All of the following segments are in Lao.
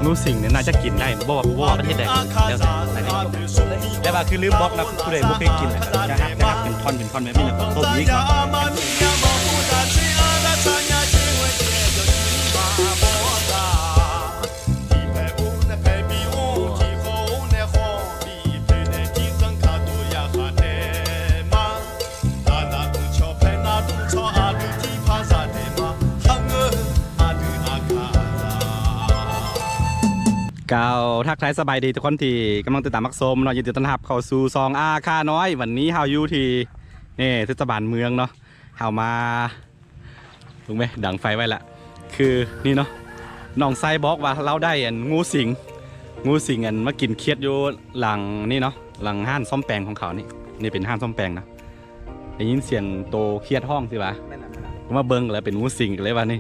ງູສິງນີ້ໜ້າຈະກິນໄດ້ ບໍ່ວ່າ ບໍ່ວ່າປະເທດໃດກໍແລ້ວແຕ່ ໜ້າຈະກິນໄດ້. ແຕ່ວ່າຄືລືມບອກນະ ຜູ້ໃດບໍ່ເຄີຍກິນນະ ຈະຫັກ ຈະຫັກເປັນທ່ອນ ເປັນທ່ອນແບບນີ້ ແລ້ວກໍຕົ້ມອີກ. ກ່າວທັກທາຍສະບາຍດີທຸກຄົນທີ່ກຳລັງຕິດຕາມຮັບຊົມເນາະ, ຍິນດີຕ້ອນຮັບເຂົ້າສູ່ຊ່ອງອາຄານ້ອຍ. ວັນນີ້ເຮົາຢູ່ທີ່ ນີ້ ເທດສະບານເມືອງເນາະ, ເຮົາມາ ເບິ່ງແມ ດັງໄຟໄວ້ລະ. ຄືນີ້ເນາະ ນ້ອງໄຊບອກວ່າລາວໄດ້ອັນງູສິງ ງູສິງອັນມາກິນຂຽດຢູ່ຫຼັງນີ້ເນາະ, ຫຼັງຮ້ານສ້ອມແປງຂອງເຂົານີ້. ນີ້ເປັນຮ້ານສ້ອມແປງນະ. ໄດ້ຍິນສຽງໂຕຂຽດຮ້ອງຊິວ່າ ແມ່ນລະ ແມ່ນລະ ມາເບິ່ງແລ້ວເປັນງູສິງ ກໍເລີຍວ່ານີ້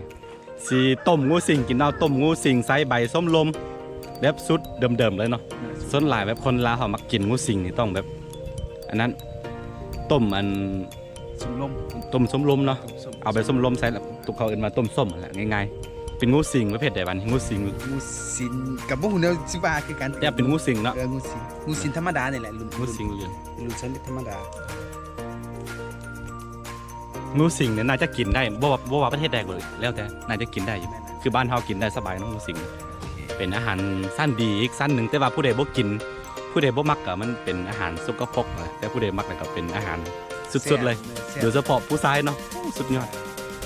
ຊິຕົ້ມງູສິງກິນເອົາ. ຕົ້ມງູສິງໃສ່ໃບສົ້ມລົມ ແບບສູດເດີມໆເລີຍເນາະ. ສ່ວນຫຼາຍແບບຄົນລາວເຮົາມັກກິນງູສິງນີ້ ຕ້ອງແບບ ອັນນັ້ນ ຕົ້ມອັນ ສົ້ມລົມ ຕົ້ມສົ້ມລົມເນາະ. ຕົ້ມ ເອົາໃບສົ້ມລົມໃສ່ ລະ ຕຸກເຂົາເອີ້ນວ່າຕົ້ມສົ້ມຫັ້ນແຫຼະ ງ່າຍໆ. ເປັນງູສິງປະເພດໃດຫວານີ້? ງູສິງ ງູສິງກໍບໍ່ຮູ້ແນວຊິວ່າຄືກັນ. ແຕ່ເປັນງູສິງເນາະ. ເອີ ງູສິງ ງູສິງທຳມະດານີ້ແຫຼະ. ງູສິງ ງູສິງທຳມະດາ. ງູສິງນີ້ໜ້າຈະກິນໄດ້ ບໍ່ວ່າ ບໍ່ວ່າປະເທດໃດກໍແລ້ວແຕ່ ໜ້າຈະກິນໄດ້ຢູ່. ແມ່ນ ຄືບ້ານເຮົາກິນໄດ້ສະບາຍເນາະ ງູສິງ. ເປັນອາຫານຊັ້ນດີອີກຊັ້ນໜຶ່ງ, ແຕ່ວ່າຜູ້ໃດບໍ່ກິນ ຜູ້ໃດບໍ່ມັກກໍມັນເປັນອາຫານສົກກະປົກນະ, ແຕ່ຜູ້ໃດມັກແລ້ວກໍເປັນອາຫານສຸດໆເລີຍ. ແຊບ ແຊບ ໂດຍສະເພາະຜູ້ຊາຍເນາະ ໂອ້ ສຸດຍອດ.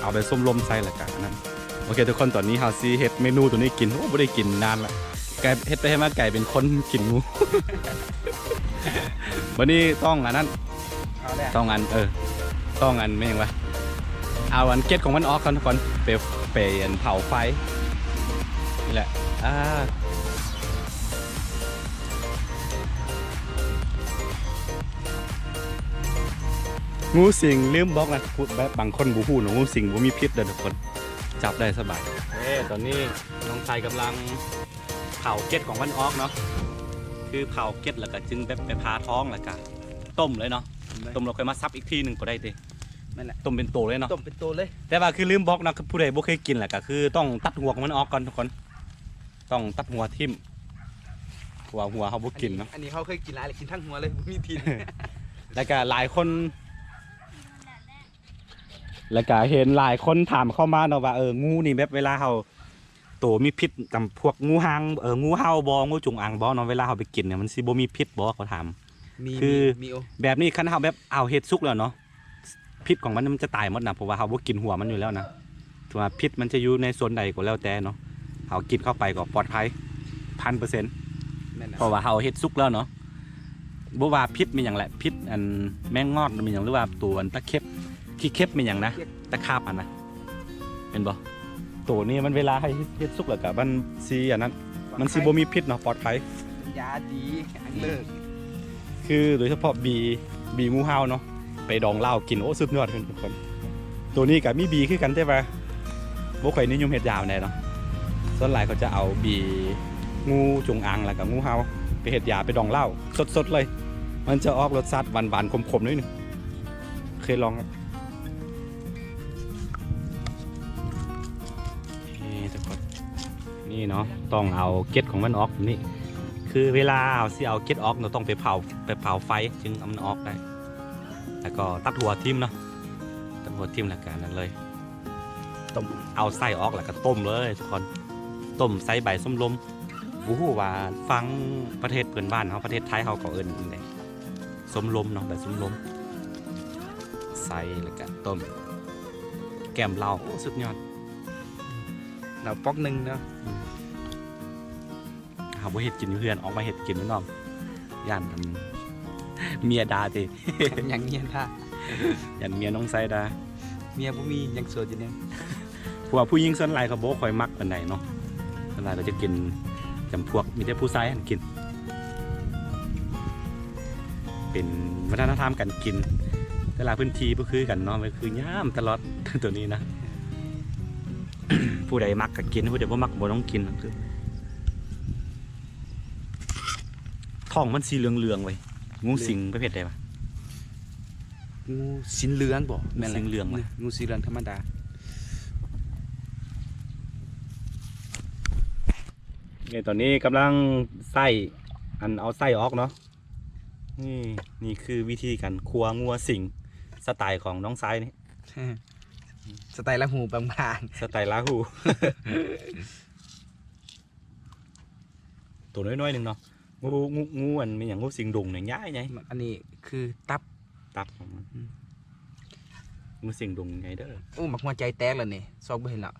ເອົາໃບສົ້ມລົມໃສ່ ແລ້ວກໍອັນນັ້ນ. ໂອເຄທຸກຄົນ, ຕອນນີ້ເຮົາຊິເຮັດເມນູໂຕນີ້ກິນ. ໂອ້ ບໍ່ໄດ້ກິນນານລະ, ກາຍ ເຮັດໄປເຮັດມາກາຍເປັນຄົນກິນງູ. ບັດນີ້ຕ້ອງອັນນັ້ນ ຕ້ອງອັນ ເອີ ຕ້ອງອັນ ແມ່ນຫຍັງວະ ເອົາອັນເກັດຂອງມັນອອກກ່ອນ ກ່ອນໄປ ໄປອັນເຜົາໄຟນີ້ແຫຼະ. ອ່າ ງູສິງ ລືມບອກນະ ແບບບາງຄົນບໍ່ຮູ້ເນາະ, ງູສິງບໍ່ມີພິດເດີທຸກຄົນ, ຈັບໄດ້ສະບາຍ. ເອີ ຕອນນີ້ນ້ອງໄຊກຳລັງເຜົາເກັດຂອງມັນອອກເນາະ, ຄືເຜົາເກັດແລ້ວກະຈຶ່ງແບບໄປຜ່າທ້ອງ ແລ້ວກະຕົ້ມເລີຍເນາະ. ຕົ້ມແລ້ວຄ່ອຍມາສັບອີກທີໜຶ່ງກໍໄດ້ຕິ. ແມ່ນແຫຼະ ຕົ້ມເປັນໂຕເລີຍເນາະ, ຕົ້ມເປັນໂຕເລີຍ. ແຕ່ວ່າຄືລືມບອກເນາະ ຜູ້ໃດບໍ່ເຄີຍກິນແລ້ວກະຄືຕ້ອງຕັດຫົວຂອງມັນອອກກ່ອນທຸກຄົນ, ຕ້ອງຕັດຫົວຖິ້ມ ເພາະວ່າຫົວເຮົາບໍ່ກິນເນາະ. ອັນນີ້ ອັນນີ້ເຮົາເຄີຍກິນຫຼາຍ ແລ້ວກິນທັງຫົວເລີຍ ບໍ່ມີພິດ. ແລ້ວກະຫຼາຍຄົນ ແລ້ວກະເຫັນຫຼາຍຄົນຖາມເຂົ້າມາເນາະວ່າ ເອີ ງູນີ້ແບບເວລາເຮົາ ໂຕມີພິດນຳພວກງູຫາງ ເອີ ງູເຫົ່າບໍ່ ງູຈົງອາງບໍ່ເນາະ, ເວລາເຮົາໄປກິນນີ້ມັນຊິບໍ່ມີພິດບໍ່ ເຂົາຖາມ. ມີ ຄື ມີ ມີ ໂອ ແບບນີ້ຄັນເຮົາແບບເອົາເຮັດສຸກແລ້ວເນາະ ພິດຂອງມັນ ມັນຈະຕາຍໝົດນະ, ເພາະວ່າເຮົາບໍ່ກິນຫົວມັນຢູ່ແລ້ວນະ. ຖືວ່າພິດມັນຈະຢູ່ໃນໂຊນໃດກໍແລ້ວແຕ່ເນາະ, ເຮົາກິນເຂົ້າໄປກໍປອດໄພພັນເປີເຊັນ. ແມ່ນແລ້ວ ເພາະວ່າເຮົາເຮັດສຸກແລ້ວເນາະ. ບໍ່ວ່າພິດແມ່ນຫຍັງແຫຼະ, ພິດອັນແມງງອດແມ່ນຫຍັງ ຫຼືວ່າໂຕອັນຕະເຂັບ ຂີ້ເຂັບແມ່ນຫຍັງນະ ຕະຂາບຫັ້ນນະ ແມ່ນບໍ່? ໂຕນີ້ມັນເວລາໃຫ້ເຮັດ ເຮັດສຸກແລ້ວກະມັນຊິອັນນັ້ນ ມັນຊິບໍ່ມີພິດເນາະ, ປອດໄພ. ຢາດີອັນເລີດ ຄືໂດຍສະເພາະບີ ບີງູເຫົ່າເນາະ ໄປດອງເຫຼົ້າກິນ ໂອ້ ສຸດຍອດເພິ່ນທຸກຄົນ. ໂຕນີ້ກະມີບີຄືກັນ ແຕ່ວ່າບໍ່ຄ່ອຍນິຍົມເຮັດຢາປານໃດເນາະ, ສ່ວນຫຼາຍເຂົາຈະເອົາບີງູຈົງອາງ ແລ້ວກະງູເຫົ່າໄປເຮັດຢາ ໄປດອງເຫຼົ້າສົດໆເລີຍ, ມັນຈະອອກລົດຊາດຫວານໆ ຂົມໆ ໜ້ອຍໜຶ່ງ. ເຄີຍລອງແລ້ວ. ນີ້ທຸກຄົນ ນີ້ເນາະ ຕ້ອງເອົາເກັດຂອງມັນອອກນີ້. ຄືເວລາເຮົາຊິເອົາເກັດອອກ ເຮົາຕ້ອງໄປເຜົາ ໄປເຜົາໄຟຈຶ່ງເອົາມັນອອກໄດ້. ແລ້ວກໍຕັດຫົວຖິ້ມເນາະ, ຕັດຫົວຖິ້ມແລ້ວກໍນັ້ນເລີຍ ຕົ້ມ ເອົາໄສ້ອອກແລ້ວກໍຕົ້ມເລີຍທຸກຄົນ. ຕົ້ມໃສ່ໃບສົ້ມລົມ. ບໍ່ຮູ້ວ່າຝັ່ງປະເທດເພື່ອນບ້ານເຮົາ ປະເທດໄທເຮົາເຂົາເອີ້ນຈັ່ງໃດ? ສົ້ມລົມເນາະ, ໃບສົ້ມລົມ ໃສ່ແລ້ວກະຕົ້ມແກ້ມເຫຼົ້າ. ໂອ້ ສຸດຍອດ. ເຫຼົ້າປອກໜຶ່ງເນາະ. ເຮົາບໍ່ເຮັດກິນຢູ່ເຮືອນ ອອກມາເຮັດກິນນອກ ຢ້ານເມຍດ່າຕິ. ຫຍັງເມຍດ່າ? ຢ້ານເມຍນ້ອງໄຊດ່າ. ເມຍບໍ່ມີ ຍັງໂສດຢູ່ເດ້. ເພາະວ່າຜູ້ຍິງສ່ວນຫຼາຍເຂົາບໍ່ຄ່ອຍມັກປານໃດເນາະ, ສ່ວນຫຼາຍເຂົາຈະກິນຈຳພວກ ມີແຕ່ຜູ້ຊາຍຫັ້ນກິນ. ເປັນວັດທະນະທຳການກິນ ແຕ່ລະພື້ນທີ່ບໍ່ຄືກັນເນາະ, ມັນຄືຍາມຕະຫຼອດໂຕນີ້ນະ. ຜູ້ໃດມັກກໍກິນ, ຜູ້ໃດບໍ່ມັກກໍບໍ່ຕ້ອງກິນ. ທ້ອງມັນສີເຫຼືອງໆເວີຍ. ງູສິງປະເພດໃດວະ? ງູສິງເຫຼືອງບໍ? ແມ່ນແຫຼະ ງູສິງເຫຼືອງວະ? ງູສີເຫຼືອງທຳມະດາ. ນີ້ຕອນນີ້ກຳລັງໃສ່ ອັນເອົາໄສ້ອອກເນາະ. ນີ້ ນີ້ຄືວິທີການຄົ່ວງົວສິງ ສະໄຕຂອງນ້ອງຊາຍນີ້ ສະໄຕລາຫູບາງໆ ສະໄຕລາຫູ ໂຕນ້ອຍໆໜຶ່ງເນາະ. ງູ ງູ ງູອັນແມ່ນຫຍັງ ງູສິງດົງນີ້ໃຫຍ່ໆ ອັນນີ້ຄືຕັບ ຕັບຂອງມັນ ອືມ ງູສິງດົງໃຫຍ່ເດີ. ໂອ້ ໝາກຫົວໃຈແຕກແລ້ວນີ້ ຊອກບໍ່ເຫັນແລ້ວ.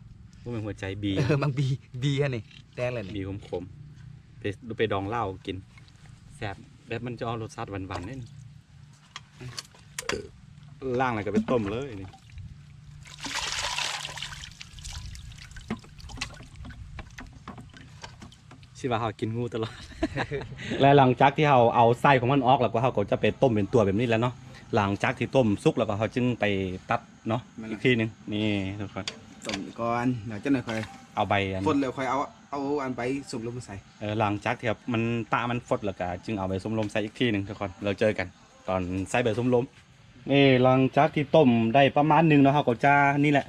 ບໍ່ແມ່ນຫົວໃຈ ບີ ເອີ ໝາກບີ ບີຫັ້ນນີ້ແຕກແລ້ວນີ້ ບີຂົມໆ ໄປ ໄປດອງເຫຼົ້າກິນ ແຊບ ແບບມັນຈະອອກລົດຊາດຫວານໆເດ້. ລ້າງແລ້ວກໍໄປຕົ້ມເລີຍນີ້. ຊິວ່າເຮົາກິນງູຕະຫຼອດ ແລະ ຫຼັງຈາກທີ່ເຮົາເອົາໄສ້ຂອງມັນອອກແລ້ວ ກໍເຮົາກໍຈະໄປຕົ້ມເປັນຕົວແບບນີ້ແຫຼະເນາະ. ຫຼັງຈາກທີ່ຕົ້ມສຸກແລ້ວ ກໍເຮົາຈຶ່ງໄປຕັດເນາະ ແມ່ນລະ ອີກທີໜຶ່ງ. ນີ້ທຸກຄົນ ຕົ້ມກ່ອນ ແລ້ວຈັກໜ້ອຍຄ່ອຍເອົາໃບອັນ ຄົນແລ້ວຄ່ອຍເອົາ ເອົາອັນໃບຊົມລົມມາໃສ່. ເອີ ຫຼັງຈາກທີ່ມັນ ຕາມັນຟົດແລ້ວ ກໍຈຶ່ງເອົາໃບຊົມລົມໃສ່ອີກທີໜຶ່ງທຸກຄົນ. ແລ້ວເຈີກັນຕອນໃສ່ໃບຊົມລົມ. ນີ້ຫຼັງຈາກທີ່ຕົ້ມໄດ້ປະມານໜຶ່ງເນາະ ເຮົາກໍຈະ ນີ້ແຫຼະ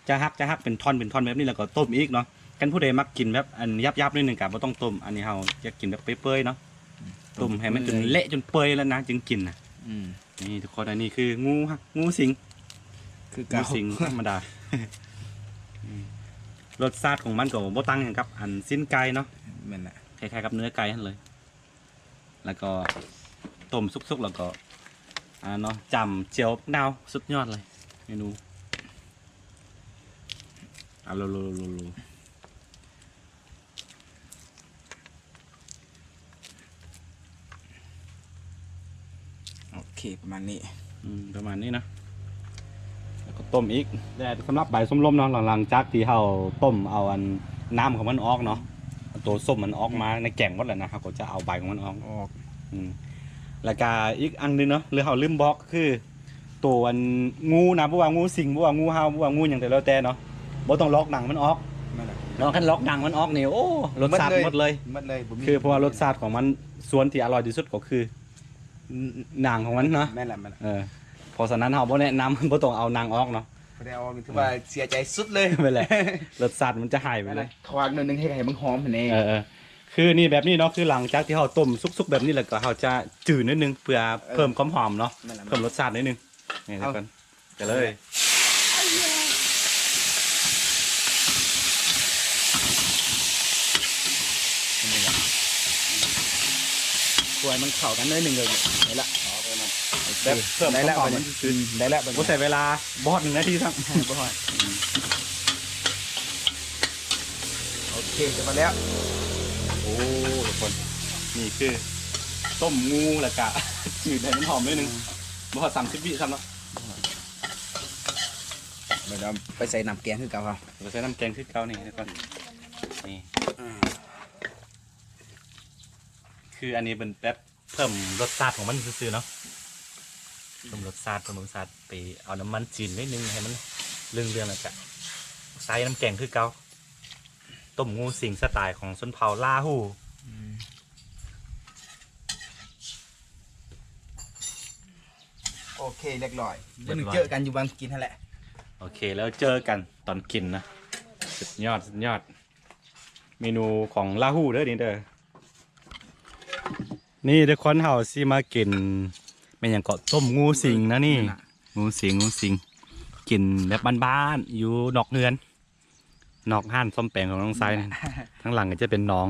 ຈະຫັກ ຈະຫັກເປັນທ່ອນ ເປັນທ່ອນແບບນີ້ ແລ້ວກໍຕົ້ມອີກເນາະ. ຄັນຜູ້ໃດມັກກິນແບບອັນຫຍາບໆໜ້ອຍໜຶ່ງກໍບໍ່ຕ້ອງຕົ້ມ. ອັນນີ້ເຮົາຢາກກິນແບບເປື່ອຍໆເນາະ ຕົ້ມໃຫ້ມັນຈົນເລະຈົນເປື່ອຍແລ້ວນະຈຶ່ງກິນນະ. ອືມ ນີ້ທຸກຄົນ ອັນນີ້ຄືງູ ງູສິງ ຄືເກົ່າ ງູສິງທຳມະດາ. ອືມ ລົດຊາດຂອງມັນກໍບໍ່ຕ່າງຫຍັງກັບອັນຊີ້ນໄກ່ເນາະ. ແມ່ນລະ ຄ້າຍໆກັບເນື້ອໄກ່ຫັ້ນເລີຍ. ແລ້ວກໍຕົ້ມສຸກໆ ແລ້ວກໍ ອ່າ ເນາະ ຈ້ຳແຈ່ວບັກນາວ ສຸດຍອດເລີຍເມນູ. ເອົາ ໂລ ໂລ ໂລ ໂລ ໂອເຄ ປະມານນີ້. ອືມ ປະມານນີ້ນະ ແລ້ວກໍຕົ້ມອີກ. ແຕ່ສຳລັບໃບຊົມລົມເນາະ ຫຼັງ ຫຼັງຈາກທີ່ເຮົາຕົ້ມເອົາອັນນ້ຳຂອງມັນອອກເນາະ ໂຕສົ້ມມັນອອກມາໃນແກງໝົດແລ້ວນະ ເຮົາກໍຈະເອົາໃບຂອງມັນອອກ ອອກ. ອືມ ແລ້ວກະອີກອັນໜຶ່ງເນາະ ຫຼືເຮົາລືມບອກ ຄືໂຕອັນງູນະ ບໍ່ວ່າງູສິງ ບໍ່ວ່າງູເຫົ່າ ບໍ່ວ່າງູຫຍັງກໍແລ້ວແຕ່ເນາະ ບໍ່ຕ້ອງລອກໜັງມັນອອກ. ແມ່ນລະ ເນາະ ຄັນລອກໜັງມັນອອກນີ້ ໂອ້ ລົດຊາດໝົດເລີຍ ໝົດເລີຍ ບໍ່ມີ ຄືເພາະວ່າລົດຊາດຂອງມັນ ສ່ວນທີ່ອະລ່ອຍທີ່ສຸດກໍຄື ໜັງຂອງມັນເນາະ. ແມ່ນລະ ແມ່ນລະ ເອີ ເພາະສະນັ້ນເຮົາບໍ່ແນະນຳ ບໍ່ຕ້ອງເອົາໜັງອອກເນາະ ບໍ່ໄດ້ເອົາ ຖືວ່າເສຍໃຈສຸດເລີຍ. ແມ່ນແຫຼະ ລົດຊາດມັນຈະຫາຍໄປເລີຍ. ຖອກໜ້ອຍໜຶ່ງ ເຮັດໃຫ້ມັນຫອມຫັ້ນເດ້. ເອີ ເອີ ຄືນີ້ ແບບນີ້ເນາະ ຄືຫຼັງຈາກທີ່ເຮົາຕົ້ມສຸກໆແບບນີ້ແລ້ວ ກໍເຮົາຈະຈືນໜ້ອຍໜຶ່ງ ເພື່ອເພີ່ມຄວາມຫອມເນາະ ເອີ ເພີ່ມລົດຊາດໜ້ອຍໜຶ່ງ. ນີ້ທຸກຄົນ ເອົາ ໄປເລີຍ. ນີ້ລະ ຄົວໃຫ້ມັນເຂົ້າກັນໜ້ອຍໜຶ່ງເລີຍ ນີ້ລະ ແບບເພີ່ມຄວາມຫອມມັນຊື່ໆ. ອືມ ໄດ້ແລ້ວ ບໍ່ໃຊ້ເວລາ ບໍ່ຮອດໜຶ່ງນາທີຊ້ຳ ບໍ່ຮອດ. ອືມ ໂອເຄ ຈະມາແລ້ວ. ໂອ້ ທຸກຄົນ ນີ້ຄືຕົ້ມງູ ແລ້ວກະຈືນໃຫ້ມັນຫອມໜ້ອຍໜຶ່ງ ອືມ ບໍ່ຮອດສາມສິບວິຊ້ຳເນາະ. ແລ້ວໄປໃສ່ນ້ຳແກງຄືເກົ່າ ເຮົາ ໄປໃສ່ນ້ຳແກງຄືເກົ່ານີ້ທຸກຄົນ. ນີ້ ອືມ ຄືອັນນີ້ເປັນແບບເພີ່ມລົດຊາດຂອງມັນຊື່ໆເນາະ ເພີ່ມລົດຊາດ ເພີ່ມລົດຊາດ ໄປເອົານ້ຳມັນຈີນໜ້ອຍໜຶ່ງໃຫ້ມັນເຫຼືອງໆ ແລ້ວກະໃສ່ນ້ຳແກງຄືເກົ່າ. ຕົ້ມງູສິງສະໄຕຂອງຊົນເຜົ່າລາຫູ. ອືມ ໂອເຄ ລຽບລ້ອຍ ລຽບລ້ອຍ ມື້ໜຶ່ງເຈີກັນຢູ່ວັງກິນຫັ້ນແຫຼະ. ໂອເຄ ແລ້ວເຈີກັນຕອນກິນນະ. ສຸດຍອດ ສຸດຍອດ ເມນູຂອງລາຫູເດີນີ້ເດີ. ນີ້ທຸກຄົນ ເຮົາຊິມາກິນ ແມ່ນຫຍັງເກາະ ຕົ້ມງູສິງນະນີ້. ແມ່ນລະ ງູສິງ ງູສິງ ກິນແບບບ້ານໆ ຢູ່ນອກເຮືອນ ນອກຮ້ານສ້ອມແປງຂອງນ້ອງຊາຍນີ້. ທາງຫຼັງກໍຈະເປັນໜອງ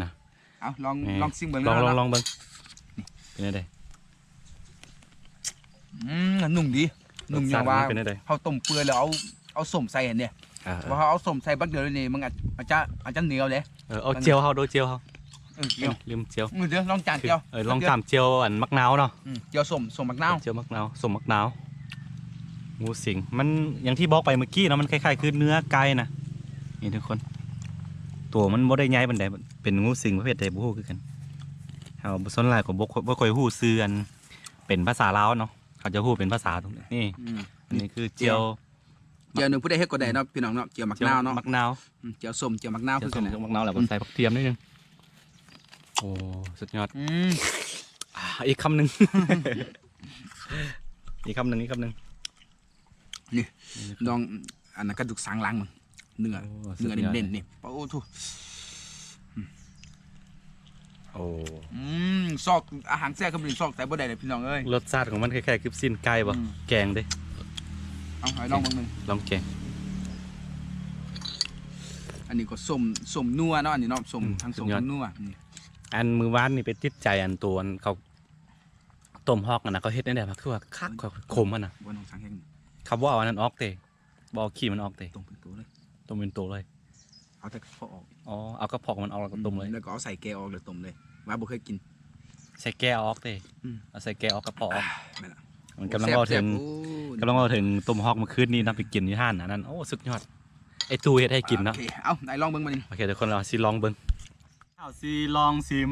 ນະ. ເອົາ ລອງ ນີ້ ລອງຊິມເບິ່ງ ລອງ ເນາະ ລອງ ລອງເບິ່ງ ເປັນຈັ່ງໃດ? ອືມ ນຸ່ມດີ ນຸ່ມ ຍ້ອນວ່າເຮົາຕົ້ມເປື່ອຍແລ້ວເອົາ ເອົາສົ້ມໃສ່ຫັ້ນເດ້. ເອີ ເພາະເຮົາເອົາສົ້ມໃສ່ບັກດຽວນີ້ ມັນອາດ ອາດຈະ ອາດຈະໜຽວເດ້. ເອີ ເອົາ ມັນ ຈຽວເຮົາ ໂດຍ ຈຽວເຮົາ ເອີ ລຽວ ລືມຈຽວ. ເອີ ລອງຈ້າມ ໂອເຄ ຈຽວ ເອີ ລອງຈ້າມຈຽວອັນໝາກນາວເນາະ. ອືມ ຈຽວສົ້ມ ສົ້ມໝາກນາວ ຈຽວໝາກນາວ ສົ້ມໝາກນາວ. ງູສິງ ມັນ ຢ່າງທີ່ບອກໄປເມື່ອກີ້ເນາະ ມັນຄ້າຍໆຄືເນື້ອໄກ່ນະ. ນີ້ທຸກຄົນ ຕົວມັນບໍ່ໄດ້ໃຫຍ່ປານໃດ ເປັນງູສິງປະເພດໃດບໍ່ຮູ້ຄືກັນ. ເຮົາສ່ວນຫຼາຍກໍບໍ່ ບໍ່ຄ່ອຍຮູ້ຊື່ອັນເປັນພາສາລາວເນາະ ເຂົາຈະຮູ້ເປັນພາສານີ້. ອືມ ອັນນີ້ຄືຈຽວ ຈຽວນີ້ຜູ້ໃດເຮັດກໍໄດ້ເນາະ ອືມ ພີ່ນ້ອງເນາະ ຈຽວໝາກນາວເນາະ ຈຽວໝາກນາວ ອືມ ຈຽວສົ້ມ ຈຽວໝາກນາວ ຈຽວສົ້ມ ຄືກັນນະ ຈຽວໝາກນາວ ແລ້ວກໍໃສ່ຜັກທຽມໜ້ອຍໜຶ່ງ. ໂອ້ ສຸດຍອດ. ອືມ ອ່າ ອີກຄຳໜຶ່ງ ອີກຄຳໜຶ່ງ ອີກຄຳໜຶ່ງ. ນີ້ ນີ້ນະ ລອງອັນນັ້ນ ກະດູກສັນຫຼັງມັນ ເນື້ອ ໂອ້ ເນື້ອ ສຸດຍອດ ເນັ້ນໆນີ້ ປະໂອໂທ້. ອືມ ໂອ້ ອືມ ຊອກອາຫານແຊບຄືມື້ນີ້ ຊອກໃສບໍ່ໄດ້ເລີຍພີ່ນ້ອງເອີຍ. ລົດຊາດຂອງມັນຄ້າຍໆຄືຊີ້ນໄກ່ບໍ່? ອືມ ແກງເດ້. ເອົາ ໃຫ້ລອງເບິ່ງໜຶ່ງ ລອງແກງ. ອັນນີ້ກໍສົ້ມ ສົ້ມນົວເນາະ ອັນນີ້ເນາະ ສົ້ມ ອືມ ທັງສົ້ມ ສຸດຍອດ ທັງນົວ. ອືມ ອັນມື້ວານນີ້ໄປຕິດໃຈອັນໂຕອັນເຂົາຕົ້ມຮອກຫັ້ນນະ ເຂົາເຮັດແນວໃດວະ ຄືວ່າຄັກ ຂົມຫັ້ນນະ. ບໍ່ ນ້ອງຊ່າງເຮັດ ເຂົາບໍ່ເອົາອັນນັ້ນອອກເຕ ບໍ່ເອົາຂີ້ມັນອອກເຕ. ຕົ້ມເປັນໂຕເລີຍ ຕົ້ມເປັນໂຕເລີຍ. ເອົາແຕ່ກະເພາະອອກ. ອໍ ເອົາກະເພາະມັນອອກແລ້ວກໍຕົ້ມເລີຍ. ອືມ ແລ້ວກໍເອົາໄສ້ແກະອອກແລ້ວຕົ້ມເລີຍ ວ່າບໍ່ເຄີຍກິນ. ໄສ້ແກະເອົາອອກເຕ. ອືມ ເອົາໄສ້ແກະອອກ ກະເພາະອອກ. ແມ່ນລະ. ມັນກຳລັງເວົ້າເຖິງ ກຳລັງເວົ້າເຖິງຕົ້ມຮອກມື້ຄືນນີ້ເນາະ ໄປກິນຢູ່ຮ້ານອັນນັ້ນ. ໂອ້ ສຸດຍອດ ໄອ້ຕູ້ເຮັດໃຫ້ກິນເນາະ. ໂອເຄ ເອົາ ໄດ້ລອງເບິ່ງບັດນີ້. ໂອເຄ ທຸກຄົນ ເຮົາຊິລອງເບິ່ງ. ເຮົາຊິລອງຊິມ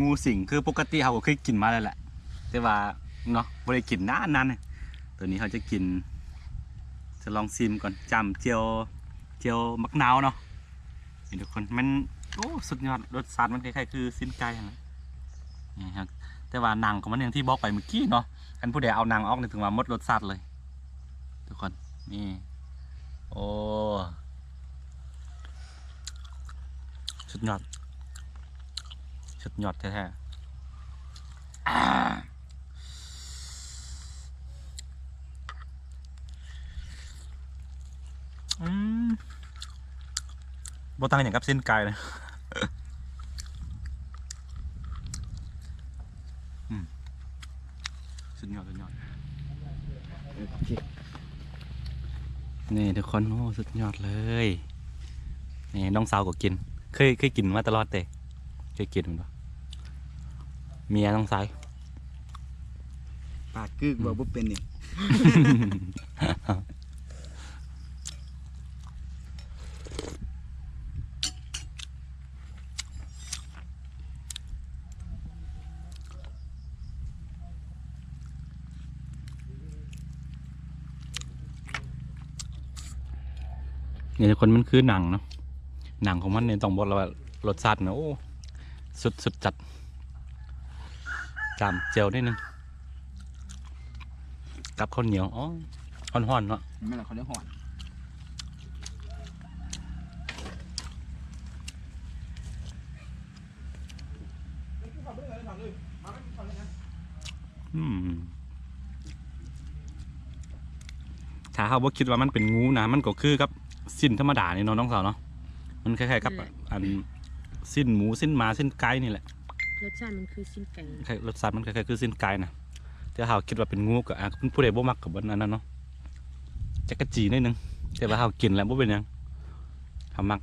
ງູສິງ ຄືປົກກະຕິເຮົາກໍເຄີຍກິນມາແລ້ວແຫຼະ ແຕ່ວ່າເນາະ ບໍ່ໄດ້ກິນນານໆ. ໂຕນີ້ເຮົາຈະກິນ ຈະລອງຊິມກ່ອນ ຈ້ຳແຈ່ວ ແຈ່ວໝາກນາວເນາະ. ນີ້ທຸກຄົນ ມັນ ໂອ້ ສຸດຍອດ ລົດຊາດມັນຄ້າຍໆຄືຊີ້ນໄກ່ຫັ້ນແຫຼະ ນີ້ ແຕ່ວ່າໜັງຂອງມັນ ຢ່າງທີ່ບອກໄປມື້ກີ້ເນາະ ຄັນຜູ້ໃດເອົາໜັງອອກນີ້ ຖືວ່າໝົດລົດຊາດເລີຍ ທຸກຄົນ. ນີ້ ໂອ້ ສຸດຍອດ ສຸດຍອດແທ້ໆ. ອາ ອືມ ບໍ່ຕ່າງຫຍັງກັບຊີ້ນໄກ່ເລີຍ. ອືມ ສຸດຍອດ ສຸດຍອດ. ໂອເຄ ນີ້ທຸກຄົນ ໂອ້ ສຸດຍອດເລີຍ. ນີ້ນ້ອງສາວກໍກິນ ເຄີຍ ເຄີຍກິນມາຕະຫຼອດເດ ເຄີຍກິນແມ່ນບໍ່ ເມຍນ້ອງຊາຍ? ປາກກຶກ ອືມ ເວົ້າບໍ່ເປັນນີ້. ນີ້ທຸກຄົນ ມັນຄືໜັງເນາະ ໜັງຂອງມັນນີ້ຕ້ອງບອກເລີຍວ່າລົດຊາດນະ ໂອ້ ສຸດ ສຸດຈັດ. ຈ້ຳແຈ່ວໜ້ອຍໜຶ່ງ ກັບເຂົ້າໜຽວ ອໍ ຮ້ອນໆເນາະ. ແມ່ນລະ ເຂົ້າໜຽວຮ້ອນ. ອືມ ຖ້າເຮົາບໍ່ຄິດວ່າມັນເປັນງູນະ ມັນກໍຄືກັບຊີ້ນທຳມະດານີ້ເນາະ ນ້ອງສາວເນາະ. ມັນຄ້າຍໆກັບ ແມ່ນ ອັນຊີ້ນໝູ ຊີ້ນໝາ ຊີ້ນໄກ່ນີ້ແຫຼະ. ລົດຊາດມັນຄືຊີ້ນໄກ່ ລົດຊາດມັນຄ້າຍໆຄືຊີ້ນໄກ່ນະ. ແຕ່ເຮົາຄິດວ່າເປັນງູກໍ ອ່າ ຜູ້ໃດບໍ່ມັກກໍບໍ່ອັນນັ້ນເນາະ ຈັກກະຈີໜ້ອຍໜຶ່ງ ແຕ່ວ່າເຮົາກິນແລ້ວບໍ່ເປັນຫຍັງ ເຮົາມັກ.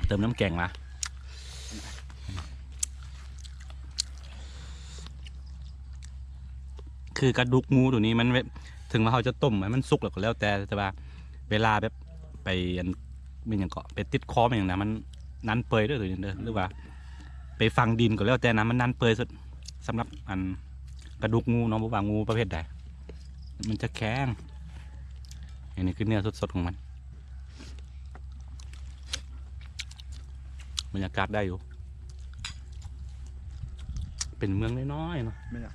ເຕີມນ້ຳແກງມາ. ຄືກະດູກງູໂຕນີ້ມັນ ເວ- ເຖິງວ່າເຮົາຈະຕົ້ມໃຫ້ມັນສຸກແລ້ວກໍແລ້ວແຕ່ ແຕ່ວ່າເວລາແບບໄປອັນ ແມ່ນຫຍັງເກາະ ໄປຕິດຄໍແມ່ນຫຍັງນະ ມັນໜັນເປີຍເດີໂຕນີ້ເດີ ຫຼືວ່າໄປຝັງດິນກໍແລ້ວແຕ່ນະ ມັນໜັນເປີຍສຸດ. ສຳລັບອັນກະດູກງູເນາະ ບໍ່ວ່າງູປະເພດໃດ ມັນຈະແຂງ. ອັນນີ້ຄືເນື້ອສົດໆຂອງມັນ. ບັນຍາກາດໄດ້ຢູ່ ເປັນເມືອງນ້ອຍໆເນາະ. ແມ່ນລະ.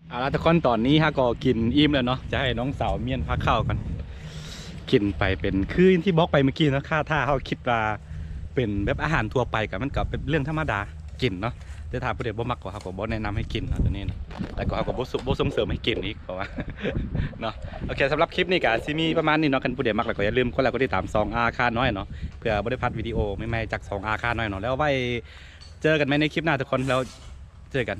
ເອົາລະທຸກຄົນ ຕອນນີ້ເຮົາກໍກິນອີ່ມແລ້ວເນາະ ຈະໃຫ້ນ້ອງສາວມ້ຽນພາເຂົ້າກ່ອນ. ກິນໄປເປັນຄືທີ່ບອກໄປເມື່ອກີ້ເນາະ ຖ້າ ຖ້າເຮົາຄິດວ່າເປັນແບບອາຫານທົ່ວໄປກໍ ມັນກໍເປັນເລື່ອງທຳມະດາກິນເນາະ ແຕ່ຖ້າຜູ້ໃດບໍ່ມັກກໍ ເຮົາກໍບໍ່ແນະນຳໃຫ້ກິນເນາະ ໂຕນີ້ເນາະ ແລ້ວກໍເຮົາກໍບໍ່ ບໍ່ສົ່ງເສີມໃຫ້ກິນອີກ ເພາະວ່າເນາະ. ໂອເຄ ສຳລັບຄລິບນີ້ກໍຊິມີປະມານນີ້ເນາະ ຄັນຜູ້ໃດມັກແລ້ວກໍຢ່າລືມກົດໄລກົດຕິດຕາມຊ່ອງອາຄານ້ອຍເນາະ ເພື່ອບໍ່ໄດ້ພາດວິດີໂອໃໝ່ໆຈາກຊ່ອງອາຄານ້ອຍເນາະ. ແລ້ວໄວ້ເຈີກັນໃໝ່ໃນຄລິບໜ້າທຸກຄົນ ແລ້ວເຈີກັນ.